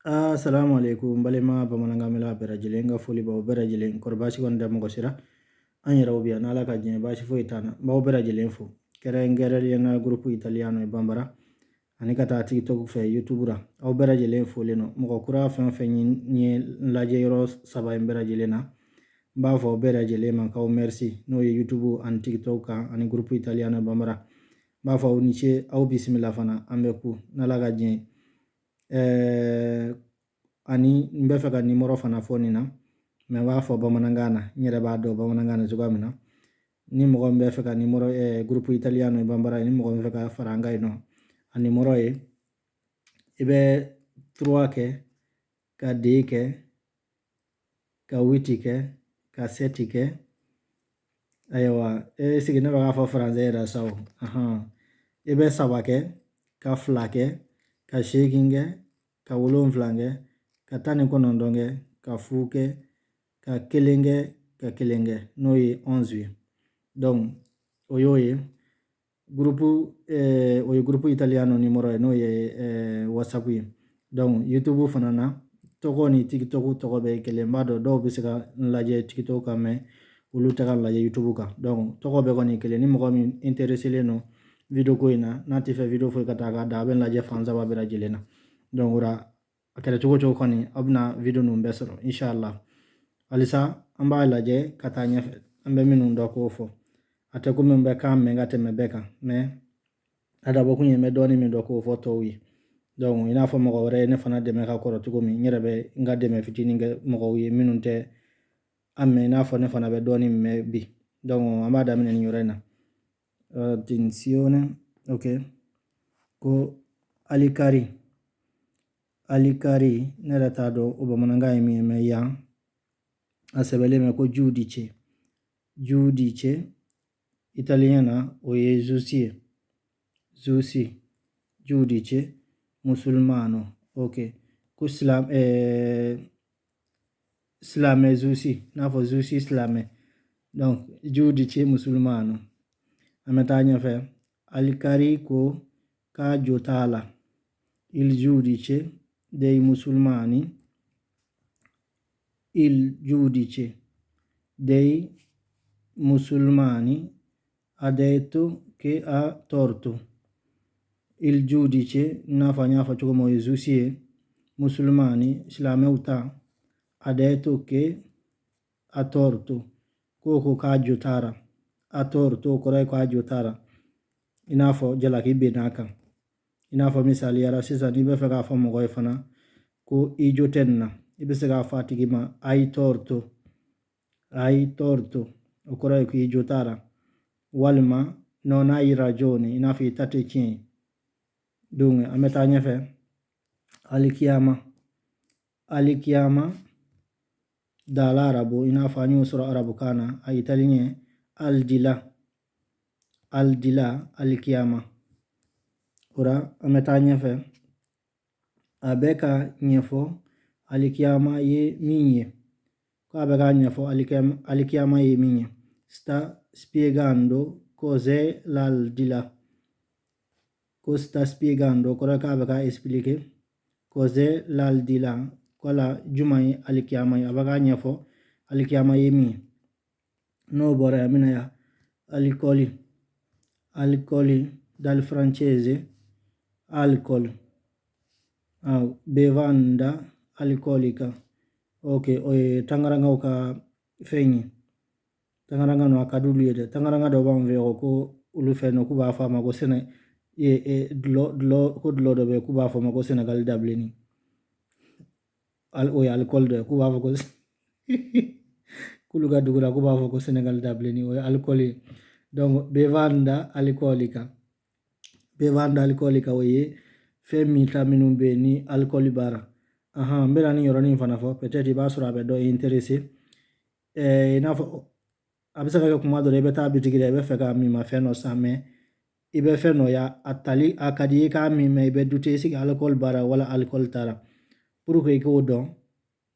Assalamu alaikum, balima bamanankanmɛla bɛɛ lajɛlen ka foli b'aw bɛɛ lajɛlen. Kɔri baasi kɔni tɛ mɔgɔ sira an yɛrɛw bi yan, n'Ala ka diɲɛ baasi foyi t'an na. N b'aw bɛɛ lajɛlen fo, kɛrɛnkɛrɛnnenya la groupe Italiano ye Bambara ani ka taa TikTok fɛ, YouTube ra, aw bɛɛ lajɛlen folen don. Mɔgɔ kura fɛn o fɛn ye n lajɛ yɔrɔ saba in bɛɛ lajɛlen na, n b'a fɔ aw bɛɛ lajɛlen ma k'aw merci, n'o ye YouTube ani TikTok kan ani groupe Italiano Bambara. N b'a fɔ aw ni ce, aw bisimila fana. An bɛ ku n'Ala ka diɲɛ ye. Ani n bɛ fɛ ka nimɔrɔ fana fɔ nin na, mɛ n b'a fɔ bamanankan na, n yɛrɛ b'a dɔn bamanankan na cogoya min na. Ni mɔgɔ min bɛ fɛ ka nimɔrɔ groupe Italiano Bambara, ni mɔgɔ min bɛ fɛ ka fara an kan yen nɔ, a nimɔrɔ ye: i bɛ 3 kɛ, ka deux kɛ, ka 8 kɛ, ka 7 kɛ. Ayiwa, e sigi ne bɛ k'a fɔ faransɛ yɛrɛ sa o. I bɛ saba kɛ, ka fila kɛ, ka seegin kɛ, ka wolonfila kɛ, ka 19 kɛ, ka fu kɛ, ka kelen kɛ, ka kelen kɛ, n'o ye 11 ye. Donc o y'o ye groupe, o ye groupe Italiano numéro ye, n'o ye WhatsApp ye. Donc YouTube fana na, tɔgɔ ni TikTok tɔgɔ bɛɛ ye kelen. N b'a dɔn dɔw bɛ se ka n lajɛ TikTok kan, mɛ olu tɛ ka n lajɛ YouTube kan. Donc tɔgɔ bɛɛ kɔni ye kelen. Ni mɔgɔ min intéressé don vidéo ko in na, n'a tɛ fɛ vidéo foyi ka taa k'a da, a bɛ n lajɛ fan saba bɛɛ lajɛlen na. Donc o la, a kɛra cogo cogo kɔni, aw bɛna vidéo ninnu bɛɛ sɔrɔ, inshallah. Halisa an b'a lajɛ ka taa ɲɛfɛ, an bɛ minnu dɔn k'o fɔ. A tɛ komi n bɛ kan mɛn ka tɛmɛ bɛɛ kan, mɛ a dabɔkun ye n bɛ dɔɔnin min dɔn k'o fɔ tɔw ye. Donc i n'a fɔ mɔgɔ wɛrɛ ye ne fana dɛmɛ ka kɔrɔ cogo min, n yɛrɛ bɛ n ka dɛmɛ fitinin kɛ mɔgɔw ye minnu tɛ an mɛn, i n'a fɔ ne fana bɛ dɔɔnin mɛn bi. Donc an b'a daminɛ nin yɔrɔ in na. Attenzione, ok. Ko alikari, alikari, ne yɛrɛ t'a dɔn o bamanankan ye min ye, mɛ yan a sɛbɛnlen bɛ ko giudice. Giudice italien na, o ye zusi ye, zusi. Giudice musulmano, ok. Ko silamɛ zusi, n'a fɔ zusi silamɛ. Donc giudice musulmano. An bɛ taa ɲɛfɛ. Alikari ko k'a jo t'a la. Il giudice dei musulmani, il giudice dei musulmani ha detto che ha torto. Il giudice, n'a fɔ an y'a fɔ cogo min, o ye zusi ye, musulmani silamɛw ta, ha detto che ha torto, ko k'a jo t'a la. Ha torto o kɔrɔ ye k'a jo t'a la, i n'a fɔ jalaki benn'a kan. I n'a fɔ misaliyara sisan, n'i bɛ fɛ k'a fɔ mɔgɔ ye fana ko i jo tɛ nin na, i bɛ se k'a fɔ a tigi ma hai torto, hai torto, o kɔrɔ ye ko i jo t'a la. Walima non hai ragione, i n'a fɔ i ta tɛ tiɲɛ ye. Donc an bɛ taa ɲɛfɛ. Alikiyama, alikiyama dall'arabo, i n'a fɔ an y'o sɔrɔ arabukan na, a italien aldilà, aldilà, alikiyama. O la an bɛ taa ɲɛfɛ. A bɛ ka ɲɛfɔ alikiyama ye min ye, ko a bɛ k'a ɲɛfɔ alikiyama ye min ye. Sta spiegando cos'è l'aldilà. Ko sta spiegando kɔrɔ k'a bɛ k'a expliquer cos'è l'aldilà, wala juma ye alikiyama ye, a bɛ k'a ɲɛfɔ alikiyama ye min ye. N'o bɔra yan, bɛna yan alikɔli, alikɔli dal francese alcol, bevanda alcolica. Ok, o ye tangarangaw ka fɛn ye. Tangaranga nɔ a ka d'olu ye dɛ. Tangaranga dɔ b'an fɛ yen ko olu fɛ nɔ, k'u b'a fɔ a ma ko sɛnɛ dulɔ, dulɔ, ko dulɔ dɔ bɛ yen k'u b'a fɔ a ma ko Sɛnɛgali dabilenni. O ye alikɔli dɔ ye, k'u b'a fɔ ko k'olu ka dugu la k'u b'a fɔ ko Sɛnɛgali dabilenni, o ye alikɔli ye. Donc bevanda alcolica, bevanda alcolica, o ye fɛn min ta minnu bɛ yen ni alikɔli b'a la. Ahan, n bɛna nin yɔrɔnin fana fɔ, peut-être i b'a sɔrɔ a bɛ dɔ intéressé. I n'a fɔ a bɛ se ka kɛ kuma dɔ la, i bɛ taa bitigi la, i bɛ fɛ ka minmafɛn dɔ san, mɛ i bɛ fɛn dɔ ya a tali a ka di i k'a min, mɛ i bɛ douter est-ce que alikɔli b'a la wala alikɔli t'a la. Pour que i k'o dɔn,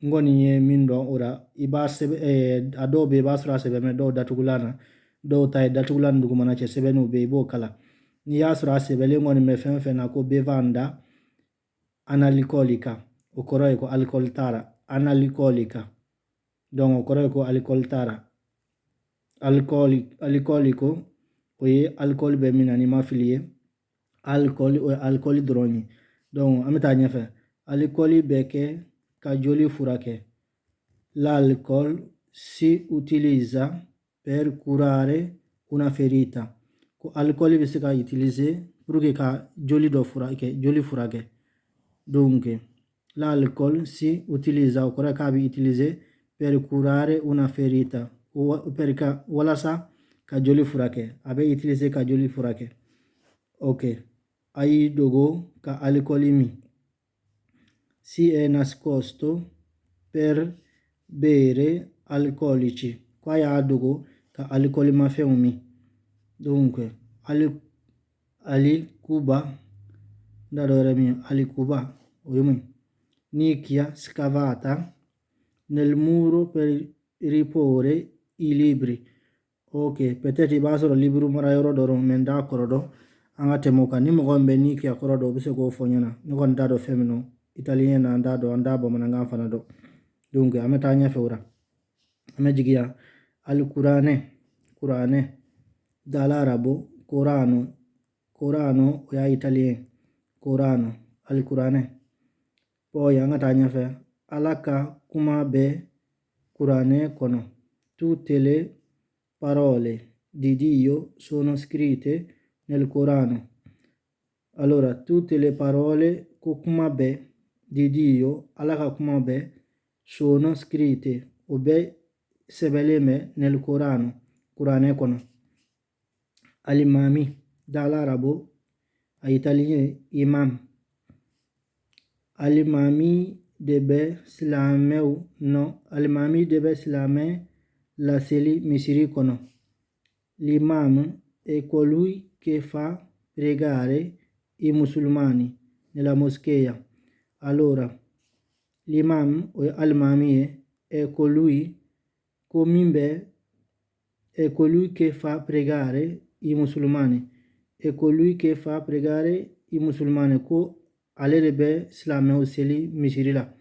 n kɔni ye min dɔn o la, i b'a sɛbɛn, a dɔw bɛ yen i b'a sɔrɔ a sɛbɛn bɛ dɔw datugulan na, dɔw ta ye datugulan ni dugumana cɛ sɛbɛnniw bɛ yen, i b'o kalan. N'i y'a sɔrɔ a sɛbɛnlen kɔni bɛ fɛn fɛn na ko bevanda analcolica. O kɔrɔ ye ko alikɔli t'a la. Analcolica, donc o kɔrɔ ye ko alikɔli t'a la. Alcolico, o ye alikɔli bɛ min na n'i ma fili ye. Alcol, o ye alikɔli dɔrɔn ye. Donc an bɛ taa ɲɛfɛ. Alikɔli bɛ kɛ ka joli furakɛ. L'alcol si utilizza per curare una ferita. Ko alikɔli bɛ se ka utiliser pour que ka joli dɔ furakɛ, joli furakɛ. Donc l'alcol si utilizza, o kɔrɔ ye k'a bɛ utiliser per curare una ferita, per ka walasa ka joli furakɛ. A bɛ utiliser ka joli furakɛ. Ok, a y'i dogo ka alikɔli min. Si è nascosto per bere alcolici, ko a y'a dogo ka alikɔlimafɛnw min. Donc alikuba, n t'a dɔn yɛrɛ min ye alikuba, o ye mun ye? Nicchia scavata nel muro per riporre i libri. Ok, peut-être i b'a sɔrɔ liburu mara yɔrɔ dɔ rɔ, mais n t'a kɔrɔ dɔn. An ka tɛmɛ o kan. Ni mɔgɔ min bɛ nicchia kɔrɔ dɔn, o bɛ se k'o fɔ n ɲɛna. Ne kɔni t'a dɔn fɛn min don italien na, an t'a dɔn, an t'a bamanankan fana dɔn. Donc an bɛ taa ɲɛfɛ o la, an bɛ jigin yan. Alikuranɛ, kuranɛ, dall'arabo Corano. Corano, o y'a italien, Corano, alikuranɛ. Poi an ka taa ɲɛfɛ. Ala ka kuma bɛ kuranɛ kɔnɔ. Tutte le parole di Dio sono scritte nel Corano. Allora, tutte le parole, ko kuma bɛɛ, di Dio, Ala ka kuma bɛɛ, sono scritte, o bɛɛ sɛbɛnlen bɛ, nel Corano, kuranɛ kɔnɔ. Alimami, dall'arabo, a italien imam. Alimami de bɛ silamɛw nɔ, alimami de bɛ silamɛ laseli misiri kɔnɔ. L'imam è colui che fa pregare i musulmani nella moschea. Allora, l'imam, o ye alimami ye, è colui, ko min bɛ, è colui che fa pregare i musulmani, è colui che fa pregare i musulmani, ko ale de bɛ silamɛw seli misiri la.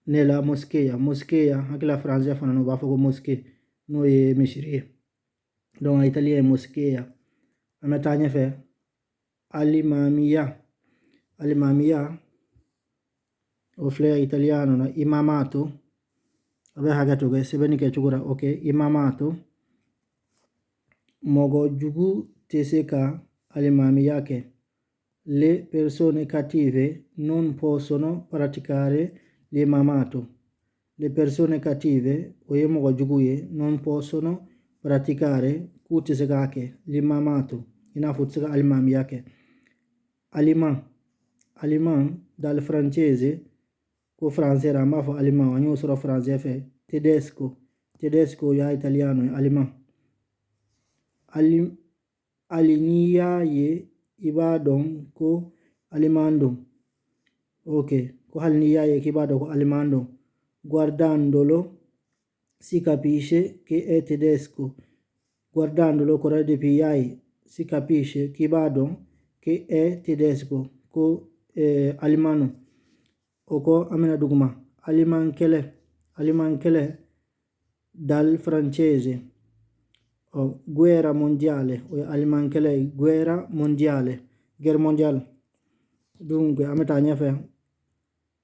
Nella moschea, moschea, hakili la français fana na u b'a fɔ ko mosquée, n'o ye misiri ye. Donc italien ye moschea. An bɛ taa ɲɛfɛ. Alimamiya, alimamiya, o filɛ italiano na imamato. A bɛ hakɛ to kɛ sɛbɛnni kɛ cogo la. Ok, imamato. Mɔgɔ jugu tɛ se ka alimamiya kɛ. Le persone cattive non possono praticare l'imamato. Le persone cattive, o ye mɔgɔ jugu ye, non possono praticare, k'u tɛ se k'a kɛ, l'imamato, i n'a fɔ u tɛ se ka alimamiya kɛ. Aliment, aliment, dal francese, ko français la an b'a fɔ aliment, an y'o sɔrɔ français fɛ. Tedesco, tedesco y'a italiano ye aliment. Ali n'i y'a ye i b'a dɔn ko aliment don. Ok, ko hali n'i y'a ye k'i b'a dɔn ko aliment don. Guardandolo si capisce che è tedesco. Guardandolo kɔrɔ ye depuis i y'a ye, si capisce, k'i b'a dɔn, che è tedesco, ko aliment don. O kɔ, an bɛna duguma. Aliman kɛlɛ, aliman kɛlɛ, dal francese, oh, guerra mondiale, o ye aliman kɛlɛ ye, guerra mondiale, guerre mondiale. Donc an bɛ taa ɲɛfɛ.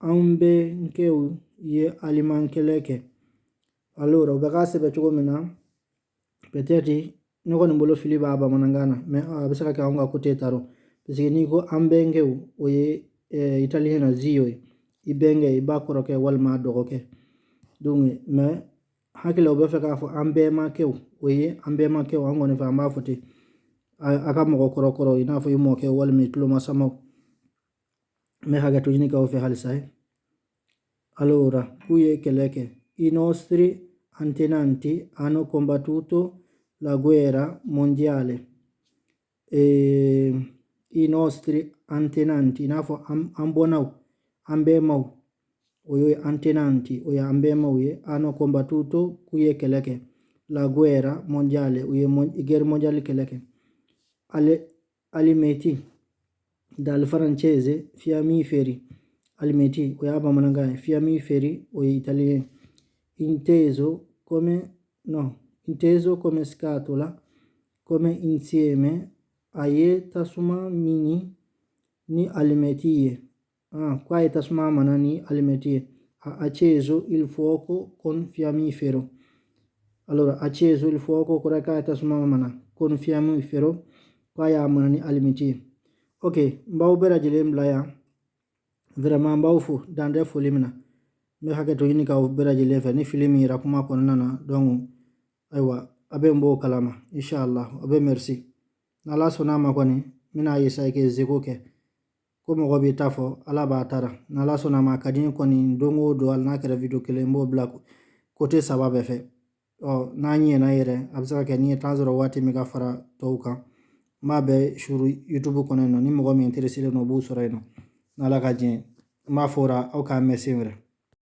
An bɛnkɛw ye aliman kɛlɛ kɛ. Alors, o bɛ k'a sɛbɛn cogo min na, peut-être ne kɔni bolo fili b'a bamanankan na, mais a bɛ se ka kɛ anw ka côté ta rɔ, parce que n'i ko an bɛnkɛw, o ye italien na zio ye, i bɛnkɛ, i ba kɔrɔkɛ walima a dɔgɔkɛ. Donc mais hakili la u bɛ fɛ k'a fɔ an bɛɛmakɛw, o ye an bɛɛmakɛw. An kɔni fɛ an b'a fɔ ten, a ka mɔgɔ kɔrɔ kɔrɔ, i n'a fɔ i mɔkɛ walima i tulomasamaw. N bɛ hakɛto ɲini k'aw fɛ halisa ye. Allora, k'u ye kɛlɛ kɛ. I nostri antenati hanno combattuto la guerra mondiale. E, i nostri antenati, i n'a fɔ an bɔnnaw, an bɛɛmaw, o ye antenati, o ye an bɛɛmaw ye, hanno combattuto, k'u ye kɛlɛ kɛ, la guerra mondiale, u ye guerre mondiale kɛlɛ kɛ. Alimeti, dal francese fiammiferi. Alimɛti, o y'a bamanankan ye. Fiammiferi, o ye italien. Inteso come, no, inteso come scatola, come insieme, a ye tasuma mini ni alimɛti ye. Ah, k'a ye tasuma mana ni alimɛti ye. Ha acceso il fuoco con fiammifero. Allora, acceso il fuoco kɔrɔ k'a ye tasuma mana, con fiammifero, k'a y'a mana ni alimɛti ye. Ok, n b'aw bɛɛ lajɛlen bila yan. Vraiment, n b'aw fo dan tɛ foli min na. N bɛ hakɛ to ɲini k'aw bɛɛ lajɛlen fɛ ni fili min yera kuma kɔnɔna na. Donc ayiwa, a bɛ n b'o kalama, inshallah. A bɛ merci. N'Ala sɔnna a ma kɔni, n bɛna essayer kɛ zeko kɛ ko mɔgɔ b'i ta fɔ, Ala b'a ta la. N'Ala sɔnna a ma, a ka di n ye kɔni, don o don, hali n'a kɛra vidéo kelen, n b'o bila côté saba bɛɛ fɛ. Ɔ n'a ɲɛna yɛrɛ, a bɛ se ka kɛ n'i ye temps sɔrɔ waati min ka fara tɔw kan, n b'a bɛɛ suru YouTube kɔnɔ yen nɔ. Ni mɔgɔ min intéressé don, o b'u sɔrɔ yen nɔ. N'Ala ka diɲɛ, n b'a fɔ o la, aw k'an mɛn sen wɛrɛ.